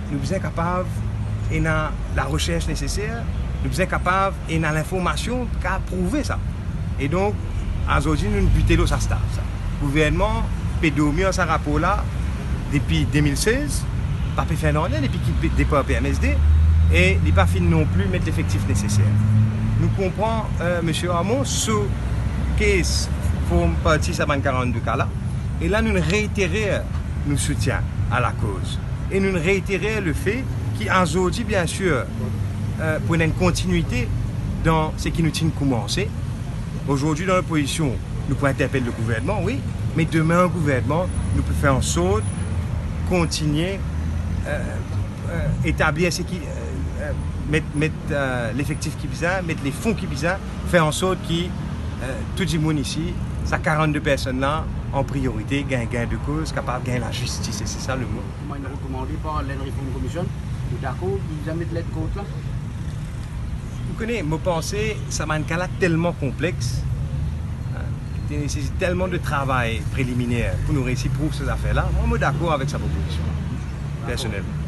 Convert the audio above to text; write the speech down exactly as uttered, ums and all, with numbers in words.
Nou bizin kapav ena laresers neseser, nou bizin kapav ena linformasion pou kapav prouve sa. E donk, azordi, nou bite lor sa stad sa. Gouvernman pe dormi ar sa rapor la depi de mil sez, pa pe fer nanye depi ki pe depar P M S D, e li pa finn non pli met lefektif neseser. Nou konpran, eh, Misie Armand, so kes form parti sa bann karannde ka la, e la nou reitere nou soutien a lakoz. E nou reitere lefe ki azordi, biensir, eh, pou ena enn kontinwite dan seki nou ti'nn koumanse. Azordi, dan lopozision, nou pou interpel legouvernman, wi, me demin an gouvernman, nou pou fer ansort kontinie, eh, eh, etablir seki, eh, eh, met, met, eh, lefektif ki bizin, met lefon ki bizin, fer ansort ki, eh, tou dimoun isi, sa karannde personn la, an priorite, gagn, gagn de koz, kapav gagn lazistis, e se sa lemo. Kouma inn rekomande par Land Reform Commission, ou dakor, li bizin met led kort la? Ou kone, mo panse, sa bann ka la telman konplex, hein, ki nesesit telman de travay preliminer pou nou reysi prouv sa zafer la. Mwa, mo dakor avek sa propozision la, personelman.